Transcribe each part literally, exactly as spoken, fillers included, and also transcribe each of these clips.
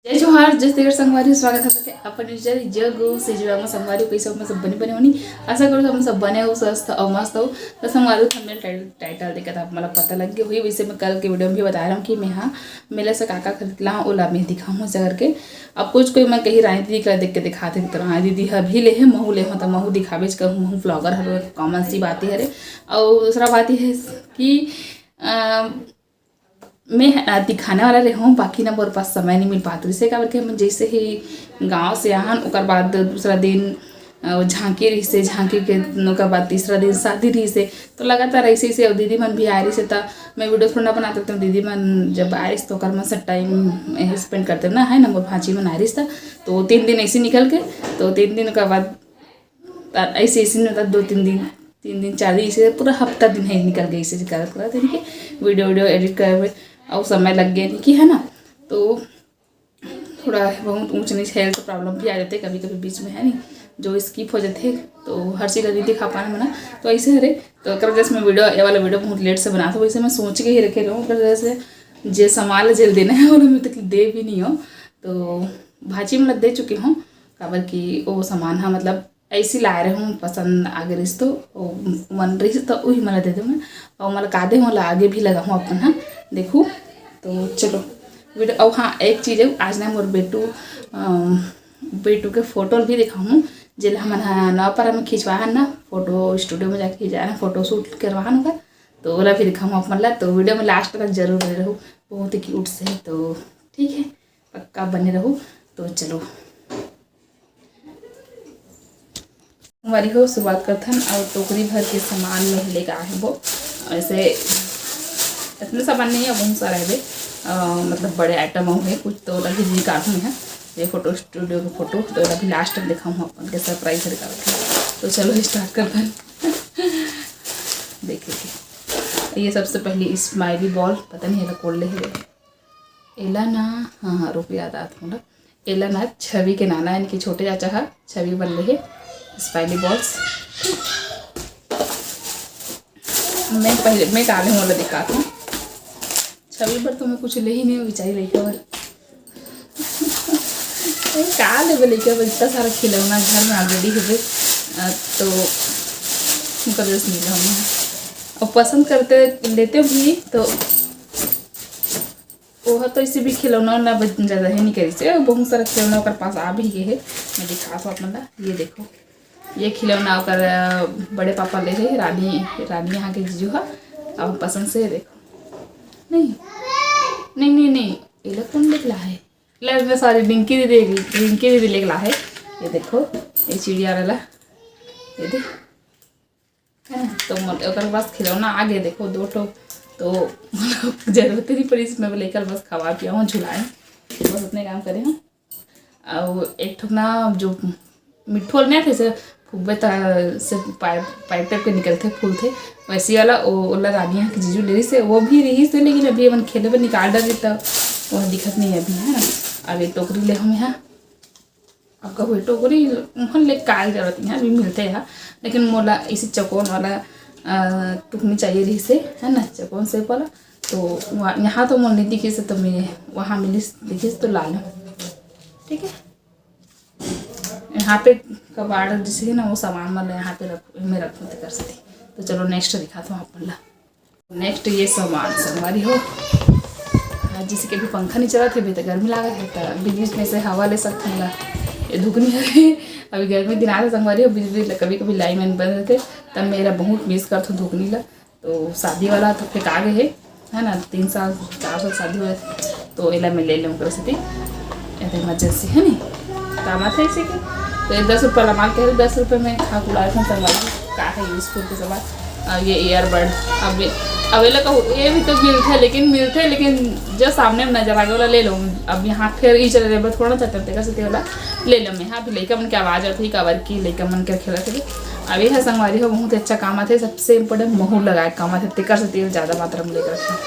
जय जोहार, जय छत्तीसगढ़ संगवारी, स्वागत है सबके अपन न्यूज चैनल जग से जुड़ा में। संगवारी, कैसे हो? मैं सब बने बने होनी, आशा करूँ हम सब बने हो, स्वस्थ और मस्त हो। तो संगवारी, थंबनेल टाइटल, टाइटल देख के आप मला पता लग गया हुई। वैसे मैं कल के वीडियो में भी बता रहा हूँ कि मैं हाँ मेले से का का खरीद ला हूँ, ओला मैं दिखाऊँ से करके। अब कुछ कोई मैं कही रानी दीदी का देख के दिखाते तो रानी दीदी अभी ले है, महू ले हो तो महू दिखाबेच करूँ, महू ब्लॉगर हर कॉमन सी बात ही हरे। और दूसरा बात यह है कि अ, मैं ह-, दिखाने वाला रहे हूँ, बाकी ना मोर पास समय नहीं मिल पात रहिसे, काबर कि हम जैसे ही गाँव से आहन, ओकर बाद दूसरा दिन, अ, झांकी रहिसे, झांकी के ओकर बाद तीसरा दिन शादी रहिसे, तो लगातार ऐसे ऐसे। और दीदी मन भी आए रहिसे, त मैं वीडियो थोड़ा ना बनाते, तो दीदी मन जब आए रहिसे, तो ओकर मन से टाइम स्पेंड करते ना, है ना, मोर भांची मन आए रहिसे, तो तीन दिन ऐसे निकल के, तो तीन दिन के बाद त ऐसे ऐसे नहीं होता, दो तीन दिन, तीन दिन, चार दिन, ऐसे पूरा हफ्ता दिन है निकल गए, ऐसे करत करत इनके वीडियो वीडियो एडिट करे में और समय लग गया इनकी, है ना। तो थोड़ा बहुत ऊंच नीच हेल्थ प्रॉब्लम भी आ जाते कभी कभी बीच में, है नहीं, जो स्किप हो जाते, तो हर चीज़ नहीं दिखा पाना मना। तो ऐसे हरे, तो अगर जैसे मैं वीडियो, ये वाला वीडियो बहुत लेट से बनाता हूँ, वैसे मैं सोच के ही रखे रहूँ, अगर जैसे जे सामान ला जेल देना है, वो मैं तक दे भी नहीं हो। तो भांची मतलब दे चुकी हूँ, काबर कि वो सामान हा मतलब ऐसी लाए रहे हूँ, पसंद आ गए रिस तो, ओ, मन रहिस तो उही मला दे दूँ मैं। और मला का दे, मला आगे भी लगा हूँ अपन, हाँ, देखू। तो चलो वीडियो, और हाँ, एक चीज़ है, आज ना मोर बेटू, अम, बेटू के फोटो भी दिखाऊँ, जेला हमन हा नवापारा में खिंचवाहन ना, फोटो स्टूडियो में जाके खिंचाए ना, फोटो शूट करवाहन ओकर, तो ओला भी दिखाऊँ अपन ला। तो वीडियो में लास्ट तक जरूर बने रहू, बहुत ही क्यूट से। तो ठीक है, पक्का बने रहू। तो चलो, हमारी हो शुरुआत करथन और टोकरी भर के सामान में लेके आए हैं वो। ऐसे इतने सामान नहीं है, बहुत सारा है बे। अ, मतलब बड़े आइटम हो गए कुछ, तो ओला भी निकालूँ मैं। ये फोटो स्टूडियो के फोटो, तो ओला भी लास्ट में दिखाऊँ अपन के सरप्राइज निकाल के। तो चलो स्टार्ट करथन। देखिए, ये सबसे पहले स्माइली बॉल, पता नहीं एला कोन ले हे। एला ना, हाँ, हाँ, रुक, याद आत मोला। एला ना छवि के नाना, यानी कि छोटे चाचा हा छवि बन ले हे स्माइली बॉल्स। मैं पहले, मैं का ले हूँ, ओला दिखात हूँ। छवि बर तो मैं कुछ ले ही नहीं हूँ, बेचारी लइका बर। अरे, का लेबे लइका बर, इतना सारा खिलौना घर में ऑलरेडी हेबे, अ, तो ओकर वजह से नहीं लेहूँ मैं। और पसंद करते लेते भी तो ओह तो इसे भी खिलौना उलौना ब-, ज़्यादा ही नहीं करिस हे, बहुत सारा खिलौना ओकर पास आ भी गए हे। मैं दिखात हूँ आप मन ला, ये देखो, ये खिलौना ओकर, अ, बड़े पापा ले हे, रानी, रानी यहाँ के जीजू हा, अब पसंद से देखो। नहीं, नहीं, नहीं, नहीं, एला कौन लेके ला हे? ले, मैं सॉरी, रिंकी दीदी, रिंकी दीदी लेके ला हे। ये देखो, ये चिड़िया वाला, ये देख, है ना? तो मोर, ओकर पास खिलौना आ गए, देखो, दो ठो। तो जरूरत नहीं पड़ी इसमें, बोले, "कल बस खवा पिया हूँ, झुलाए, बस उतने काम करे हूँ।" और एक ठो ना, जो मिट्ठू वाला नहीं आते, से फुब्बे ता-, से पाइप, पाइप टाइप के निकलते, फूलते, वैसी वाला, वो, ओला रानी यहाँ के जीजू ले रही से, वो भी रही से, लेकिन अभी अपन खेले पर निकाल डाली, तो वो दिखत नहीं है अभी, है ना? अब ये टोकरी ले हम यहाँ, अब कहूँ टोकरी उहन ले काय जरूरत नहीं है, अभी मिलते हैं, लेकिन मोला इसी चकोन वाला, अ, टुकनी चाहिए रही से, है ना, चकोन से वाला। तो वहाँ, यहाँ तो मोल नहीं दिखी से, तो मैं वहाँ मिली दिखी से तो ला लूँ, ठीक है। यहाँ पे कबाड़ जैसे है ना, वो सामान मतलब यहाँ पे रख, मैं रखूँ तो कर सकती। तो चलो नेक्स्ट दिखाता हूँ आप ला। नेक्स्ट ये सामान संगवारी हो, आज जैसे कि अभी पंखा नहीं चलत हे, अभी तो गर्मी लागत हे, तो बीच बीच में से हवा ले सकथन ला। ये धुकनी है, अभी गर्मी दिन आथे संगवारी हो, बिजली कभी कभी लाइन वाइन बंद रहते, तब मेरा बहुत मिस करथो धुकनी ला। तो शादी वाला तो फेंका गए है, है ना, तीन साल चार साल शादी हुए, तो एला मैं ले लूँ ओकरे सेती, ये तो इमरजेंसी है नहीं, काम आथे इसे के। तो ये दस रुपये ला मांग के, दस रुपये में खा के उड़ा देथन संगवारी, का है यूजफुल के सवाल। और ये ईयरबड, अब ये, अब ये लोग का, ये भी तो मिलते हैं, लेकिन मिलते हैं, लेकिन जो सामने में नजर आ गया, वाला ले लो। अब यहाँ फिर ई चले जाए, थोड़ा चाहते हैं, तेकर से वाला ले लो मैं। हाँ, अभी लइका मन के आवाज आती है, काबर की लइका मन के खेलत हे। अब ये है संगवारी हो, बहुत ही अच्छा काम आथे, सबसे इम्पोर्टेंट महूर लगाए काम आथे, तेकर से तेल ज़्यादा मात्रा में लेकर रखना।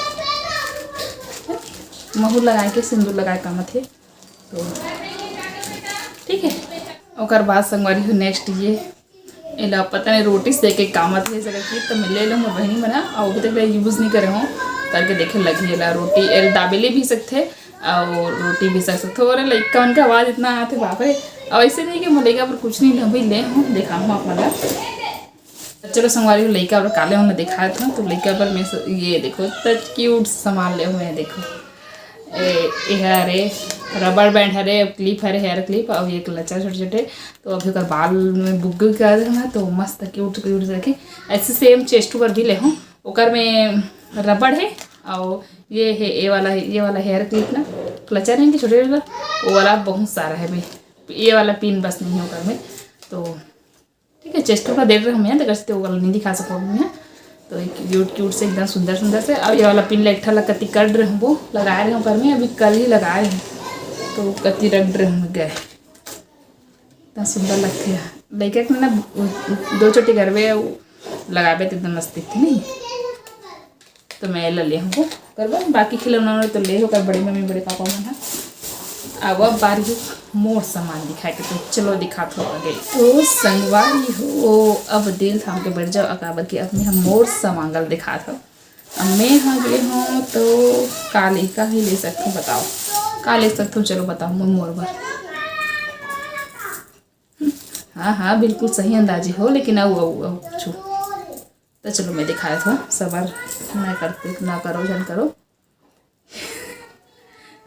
महूर लगाए के सिंदूर लगाए काम आथे। तो ठीक है, ओकर बाद संगवारी हो नेक्स्ट ये एला पता नहीं रोटी से के काम आथे, ऐसा करके तो मैं ले लूँ, मोर बहिनी मन ह, अउ अभी तक ले यूज नहीं करे हूँ, करके देखे लगी एला रोटी, एल दाबेली भी सकथे, अउ रोटी भी सक सकथो। अरे, लइका मन के आवाज इतना आथे, बाप रे। अउ ऐसे नहीं कि मैं लइका पर कुछ नहीं, अभी ले हूँ, दिखाऊँ आप मन ला। तो चलो संगवारी हो, लइका और काले मन दिखाए थे, तो लइका पर मैं स-, ये देखो, इतना क्यूट सामान ले हुए हैं, देखो। ए, ये हरे रबर बैंड हरे, क्लिप हरे, हेयर क्लिप, और ये क्लचर छोटे छोटे। तो अभी ओकर बाल में बुग्गी कर देना, तो मस्त क्यूट क्यूट रखे। ऐसे सेम चेस्ट पर भी ले हूँ, ओकर में रबड़ है, और ये है, ये वाला, ये वाला हेयर क्लिप ना, क्लचर है कि छोटे वाला, वो वाला बहुत सारा है भाई। ये वाला पिन बस नहीं है ओकर में। तो ठीक है, चेस्ट का देख रहे हम यहाँ, तो कैसे वो वाला नहीं दिखा सको मैं। तो एक क्यूट क्यूट से, एकदम सुंदर सुंदर से। अब ये वाला पिन ला एक ठा ला कति कर रहे हूँ, वो लगाए रहे हूँ ओकर में, अभी कल ही लगाए हैं, तो कति रख रहे हूँ गए। इतना सुंदर लगथे। लइका के ना दो चोटी करबे, लगाबे तो एकदम मस्त दिखथे नहीं। तो मैं एला ले हूँ करबो, बाकी खिलौना उलौना तो ले हो कर बड़ी मम्मी बड़े पापा मन ह। अब, अब बारी मोर सामान दिखाए के, तो चलो दिखात हो आगे। तो संगवारी हो, अब दिल थाम के बैठ जाओ, काबर कि अब मैं हम मोर सामान ल दिखात हो। अब मैं ह गे हूँ तो का ले, का ही ले सकथूँ बताओ, का ले सकथूँ, चलो बताओ मोर, मोर बर। हाँ, हाँ, बिल्कुल सही अंदाजी हो, लेकिन अउ, अउ, अउ कुछ। तो चलो मैं दिखाए थो, सबर ना करते, ना करो, झन करो।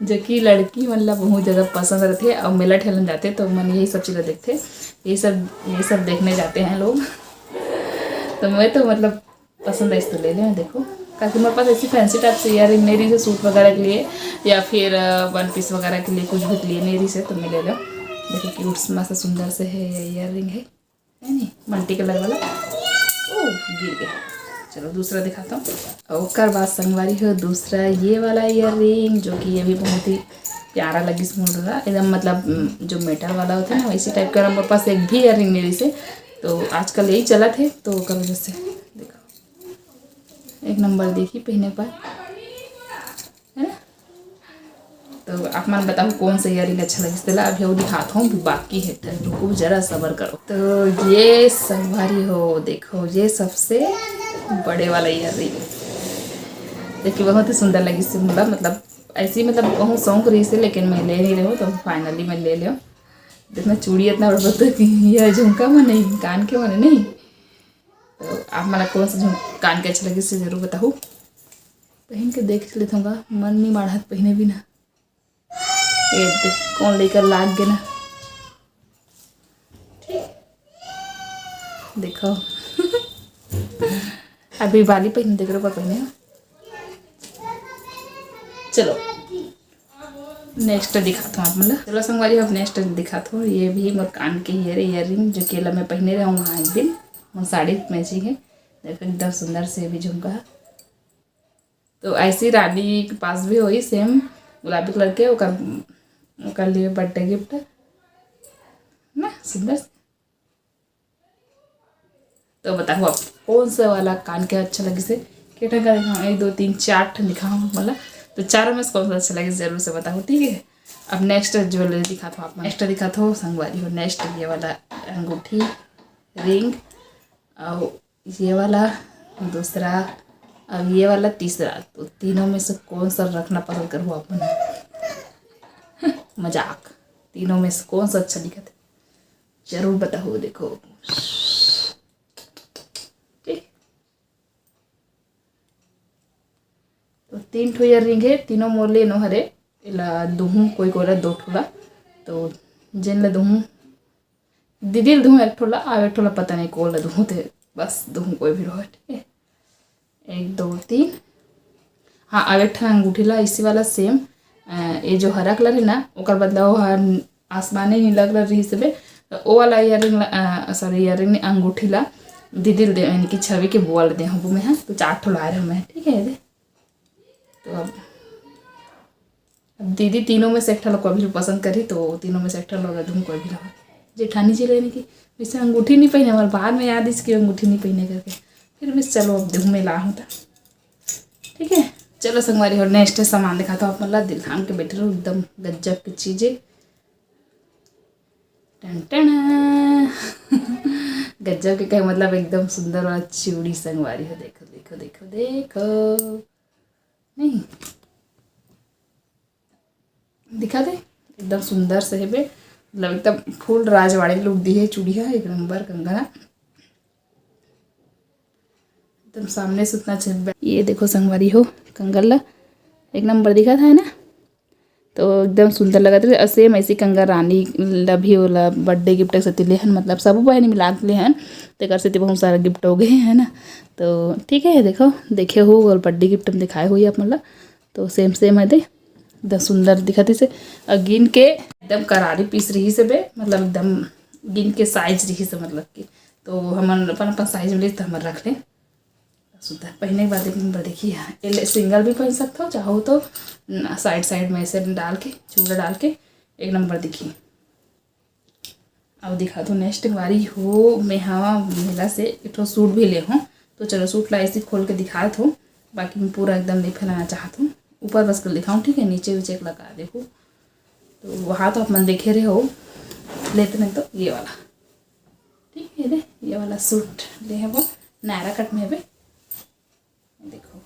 जो कि लड़की मन ला बहुत ज़्यादा पसंद रहते, और मेला ठेलन जाते तो मन यही सब चीज़ देखते, यही सब, यही सब देखने जाते हैं लोग। तो मैं तो मतलब पसंद आई तो ले लें, देखो। काकि मोर पास ऐसी फैंसी टाइप से ईयरिंग नहीं रही है सूट वगैरह के लिए, या फिर वन पीस वगैरह के लिए कुछ भी लिए नहीं रही से, तो मैं ले लें। देखो क्यूट मस्त सुंदर से है ये ईयरिंग है, है नी, मल्टी कलर वाला। ओ, गिर गया। चलो दूसरा दिखाता हूँ। ओकर बाद संगवारी हो दूसरा ये वाला ईयरिंग, जो कि ये भी बहुत ही प्यारा लगिस मोला एकदम, मतलब उम, जो मेटल वाला होता है ना, वैसी टाइप का। मोर पास एक भी ईयरिंग नहीं रही से, तो आजकल यही चलत है, तो ओकर वजह से देखो एक नंबर देखी पहने पर, है ना? तो आप मन बताओ कौन सा ईयरिंग अच्छा लगिस तेला। अभी वो दिखात हूँ, अभी बाकी है, तो रुको जरा सबर करो। तो ये संगवारी हो, देखो ये सबसे बड़े वाला ईयरिंग, देखिए बहुत ही सुंदर लगिस मोला, मतलब ऐसे ही, मतलब बहुत शौक रही से, लेकिन मैं ले नहीं रही हूँ, तो फाइनली मैं ले लियो। देखना चूड़ी इतना बड़ा बता कि ये झुमका में नहीं, कान के में नहीं। तो आप मन ला कौन सा झुम-, कान के अच्छा लगिस से जरूर बताहू। पहन के देख लेथों गा, मन नहीं माढ़त पहने बिना। ये दे, कौन लेकर लाग गे ना। ठीक। देखो। अभी बाली पहन देख रहे हो, पहने हो। चलो। नेक्स्ट दिखात हूँ आप मन ला। चलो संगवारी, अब नेक्स्ट दिखात हूँ। ये भी मोर कान के ईयर, ईयरिंग, जो कि एला मैं पहने रहूँ वहाँ एक दिन, मोर साड़ी मैचिंग है। देखो एकदम सुंदर से भी झुमका है। तो ऐसी रानी के पास भी होई सेम गुलाबी कलर के, ओकर, ओकर लिए बर्थडे गिफ्ट ना सुंदर से। तो बताओ आप कौन सा वाला कान के अच्छा लगिस हे? के ठन का दिखाऊँ? एक, दो, तीन, चार ठन दिखाऊँ आप मन ला। तो चारों में से कौन सा अच्छा लगिस जरूर से बताओ, ठीक है? अब नेक्स्ट ज्वेलरी दिखात हूँ आप मन। नेक्स्ट दिखात हूँ संगवारी हो, नेक्स्ट ये वाला अंगूठी, रिंग, और ये वाला दूसरा, अब ये वाला तीसरा। तो तीनों में से कौन सा रखना पसंद करहू आप मन? मजाक। तीनों में से कौन सा अच्छा दिखत हे? जरूर बताहू, देखो। ठीक। तो तीन ठो ईयरिंग हे, तीनों मोर ले नो हरे। एला दुहूँ कोई कोई ला दो ठो ला। तो जेन ला दुहूँ, दीदी ला दुहूँ एक ठो ला, अउ एक ठो ला पता नहीं कोन ला दुहूँ ते, बस दुहूँ कोई भी रहो, ठीक है। एक, दो, तीन। हाँ, अउ एक ठन अंगूठी ला इसी वाला सेम, अ, ये जो हरा कलर है ना, ओकर बदला वो हर आसमानी नीला कलर रही से बे, तो वो वाला ईयरिंग ला, अ, सॉरी, ईयरिंग नहीं, अंगूठी ला दीदी ला दे, यानी कि छवि के बुआ ला दे हूँ मैं, हाँ, तो चार ठो लाए रहे मैं, ठीक है, ये दे। तो अब, अब दीदी तीनों में से एक ठा ला कोई भी पसंद करी, तो तीनों में से एक ठा ला दुहूँ कोई भी ला। जेठानी जी लेने की, वैसे अंगूठी नहीं पहने, हमारे बाद में याद इस कि अंगूठी नहीं पहने करके। फिर भी चलो, अब दुहूँ में ला हूँ तो। ठीक है, चलो संगवारी हो, नेक्स्ट सामान दिखात हूँ आप मन ला, दिल थाम के बैठे रहो, एकदम गजब की चीजें। टन टन। गजब के कहे मतलब एकदम सुंदर वाला चूड़ी संगवारी हो, देखो, देखो, देखो, देखो। नहीं, दिखा दे, एकदम सुंदर से हेबे, मतलब एकदम फुल राजवाड़ी लुक दी है। चूड़ी है एक नंबर, कंगन है एकदम सामने से उतना अच्छा। ये देखो संगवारी हो, कंगन ला एक नंबर दिखा था, है ना? तो एकदम सुंदर लगत रहे। और सेम ऐसी कंगन रानी ला भी ओला बर्थडे गिफ्ट के सेती ले हन, मतलब सब बहनी मिला के ले हन, तेकर सेती बहुत सारा गिफ्ट हो गए, है ना? तो ठीक है, देखो, देखे हो और बर्थडे गिफ्ट में दिखाए हुई आप, मतलब तो सेम सेम है दे, एकदम सुंदर दिखत हे से। और गिन के एकदम करारी पीस रही से बे, मतलब एकदम गिन के साइज रही से, मतलब कि तो हमन अपन अपन साइज में ले तो हमन रख ले। सुंदर पहने के बाद एक नंबर दिखी है। ये सिंगल भी पहन सकते हो, चाहो तो साइड साइड में ऐसे डाल के, चूड़ा डाल के एक नंबर दिखी। अब दिखा दो नेक्स्ट बारी हो, मैं हाँ मेला से एक ठो सूट भी ले हूँ। तो चलो सूट ला ऐसे खोल के दिखा दो, बाकी मैं पूरा एकदम नहीं फैलाना चाहत हूँ, ऊपर बस कर दिखाऊँ, ठीक है? नीचे उचे लगा देखो, तो वहाँ तो अपन देखे रहे हो, लेते नहीं तो ये वाला, ठीक है? दे, ये वाला सूट ले है वो नायरा कट में है बे, देखो।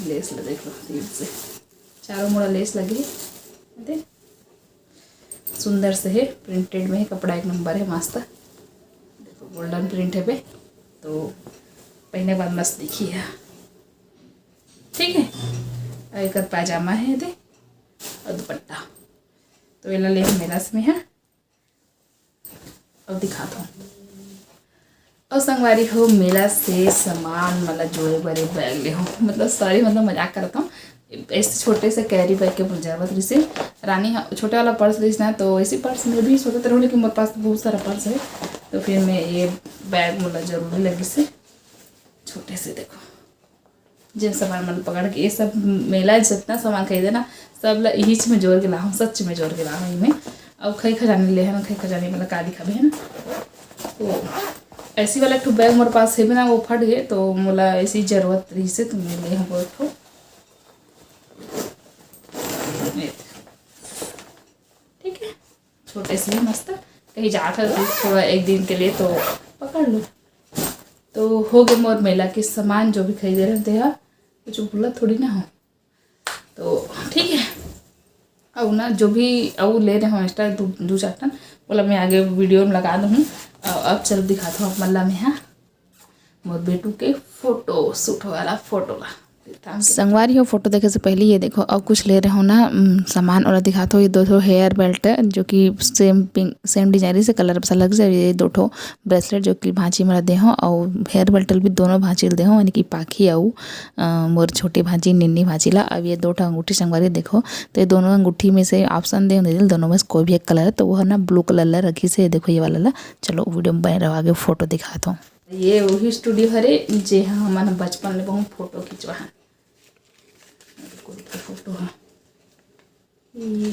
लेस ला देख लो, तीर से चारों मुड़ा लेस लगे हे। दे, सुंदर से है, प्रिंटेड में है, कपड़ा एक नंबर है, मस्त। देखो गोल्डन प्रिंट है बे, तो पहने बाद मस्त दिखी है, ठीक है? और एक पैजामा है दे, और दुपट्टा। तो ये ले मेरा में है, अब दिखाता हूँ। और संगवारी हो, मेला से सामान मतलब जोड़े बड़े बैग ले हो, मतलब सॉरी, मतलब मजाक करता हूँ। ऐसे छोटे से कैरी बैग के जरूरत रही से रानी ह-, छोटे वाला पर्स रही ना, तो ऐसे पर्स में भी सोचते रहूँ, लेकिन मेरे पास तो बहुत सारा पर्स है, तो फिर मैं ये बैग मतलब जरूरी लगी से छोटे से। देखो जिन सामान मन पकड़ के, ये सब मेला जितना सामान खरीदे ना, सब ला इहीच में जोर के लाहूँ, सच में जोर के लाहूँ इमे। अउ खई खजानी ले है ना, खई खजानी मतलब का दिखाबे है ना, तो ऐसी वाला एक ठो बैग मोर पास है ना, वो फट गए, तो मोला ऐसी जरूरत रही से तो मैं ले हूँ एक ठो। ये, ठीक है, छोटे से ही मस्त, कहीं जात है तो थोड़ा एक दिन के लिए तो पकड़ लो। तो हो गए मोर मेला के सामान, जो भी खरीदे रहते हैं, कुछ भूला थोड़ी ना हो। तो ठीक है, अब ना जो भी अब ले रहे हो एक्स्ट्रा दो, दो चार ठन, बोला मैं आगे वीडियो में लगा दूँ। अब चल दिखाता हूँ आप मल्ला में, हाँ, मोर बेटू के फोटो शूट वाला फोटो ला। संगवारी हो, फोटो देखे से पहले ये देखो, और कुछ ले रहे हो ना, उम, सामान, ओला दिखात हो। ये दो ठो हेयर बेल्ट है, जो कि सेम पिंक, सेम डिजाइन से कलर बस अलग से। ये दो ठो ब्रेसलेट, जो कि भांची मोला दे हो, और हेयर बेल्ट भी दोनों भांची ल दे हो, यानी कि पाखी अउ, अ, मोर छोटी भांची, निन्नी भांची ला। अब ये दो ठो अंगूठी संगवारी देखो, तो ये दोनों अंगूठी में से ऑप्शन दे हो, दोनों में से कोई भी एक कलर है, तो वो है ना ब्लू कलर ला रखी से। देखो ये वाला ला, चलो वीडियो में बने रहो, आगे फोटो दिखात हो। ये वही स्टूडियो हरे, जे हा हमन बचपन ले बहुत फोटो खिंचवा हन। कोई तो फोटो हा। ये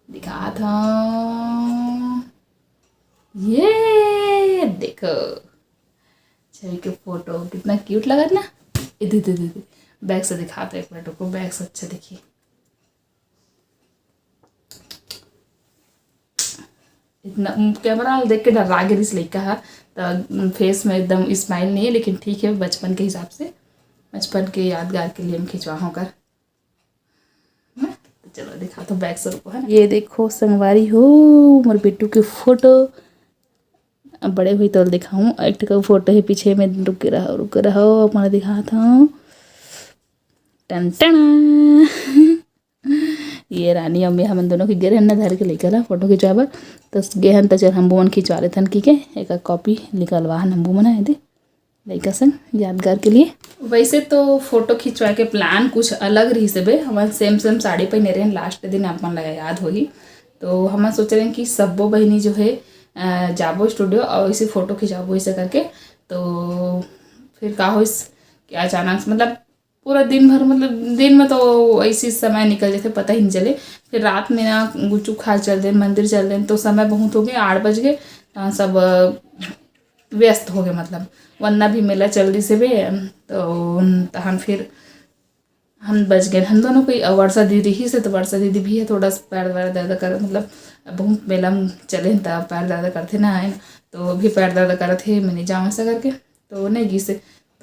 दिखात हूँ। ये देखो, छवि के फोटो कितना क्यूट लगत ना। इधर, इधर, इधर, बैक से दिखात हूँ एक मिनट, रुको, बैक से अच्छा दिखी। इतना, उम, कैमरा देख के डर्रा गे रिहिस लइका ह, त, उम, फेस में एकदम स्माइल नहीं है, लेकिन ठीक है, बचपन के हिसाब से, बचपन के यादगार के लिए हम खिंचवा हों कर। हैं? तो चलो, दिखा तो बैक से रुको, है ना? ये देखो संगवारी हो, मोर बेटू के फोटो। अब बड़े हुई तो दिखाऊं, एक ठो फोटो है पीछे में, रुके रहो, रुके रहो, अब मैं दिखाता हूँ। टन टन। ये रानी अउ मैं, हमन दोनों के गे रहन ना धर के लइका ला फोटो खिंचवाए बर। तो गे हन, तो चल हमू मन खिंचवा लेथन, ठीक है? एक कॉपी निकलवा हन हमू मन, है दे, लइका संग यादगार के लिए। वैसे तो फोटो खिंचवाए के प्लान कुछ अलग रहिस बे, हमन सेम सेम साड़ी पहने रहन लास्ट दिन, आप मन लगा याद होही। तो हमन सोच रहे हैं कि सब्बो बहिनी जो है, अ, जाबो स्टूडियो और इसे फोटो खिंचाबो ऐसे करके। तो फिर का होइस कि अचानक से, मतलब पूरा दिन भर, मतलब दिन में तो ऐसी समय निकल जाथे, पता ही नहीं चले। फिर रात में ना गुपचुप खा चल देन, मंदिर चल देन, तो समय बहुत हो गए, आठ बज गए। अ, सब, अ, व्यस्त हो गए, मतलब वन्ना भी मेला चल दिस बे। तो तहन फिर हम बच गए, हम दोनों कोई, अ, वर्षा दीदी ही से, तो वर्षा दीदी भी है थोड़ा सा पैर वैर दर्द कर, मतलब बहुत मेला में चले हैं, तब पैर दर्द करते ना आए, तो भी पैर दर्द करत है, मैं नहीं जाऊँ ऐसा करके, तो नहीं गिस।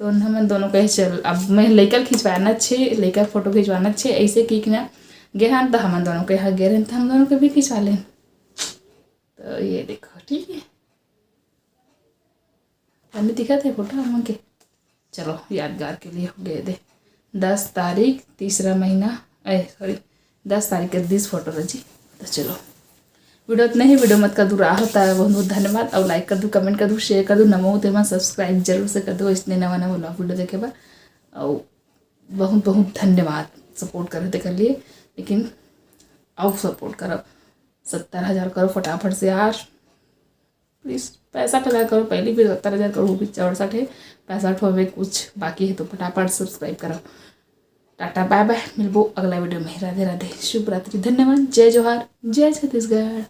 तो हमन दोनों कहे चल, अब मैं लइका ल खिंचवाना छे, लइका फोटो खिंचवाना छे, ऐसे कि ना गे हन तो हमन दोनों के यहाँ गे रहन तो हम दोनों के भी खिंचवा लेन। तो ये देखो, ठीक है, अभी दिखा थे फोटो हमन के। चलो, यादगार के लिए हो गए दे। दस तारीख, तीसरा महीना, ए सॉरी, दस तारीख के दिस फोटो रजी। तो चलो, वीडियो इतने ही, वीडियो मत कर दू रहा होता है। बहुत बहुत धन्यवाद। और लाइक कर दू, कमेंट कर दू, शेयर कर दू, नमो तेमा सब्सक्राइब जरूर से कर दो, इसने नवा नवा व्लॉग वीडियो देखे बर। और बहुत बहुत धन्यवाद सपोर्ट करे तेकर लिए। लेकिन आओ सपोर्ट करो, सत्तर हज़ार करो फटाफट से यार, प्लीज। पैंसठ हज़ार करो, पहली भी सत्तर हज़ार करो, वो भी चौसठ है, पैंसठ हो में कुछ बाकी है तो फटाफट सब्सक्राइब करो। टाटा बाय बाय, मिलबो अगला वीडियो में। राधे राधे, शुभ रात्रि, धन्यवाद, जय जोहार, जय छत्तीसगढ़।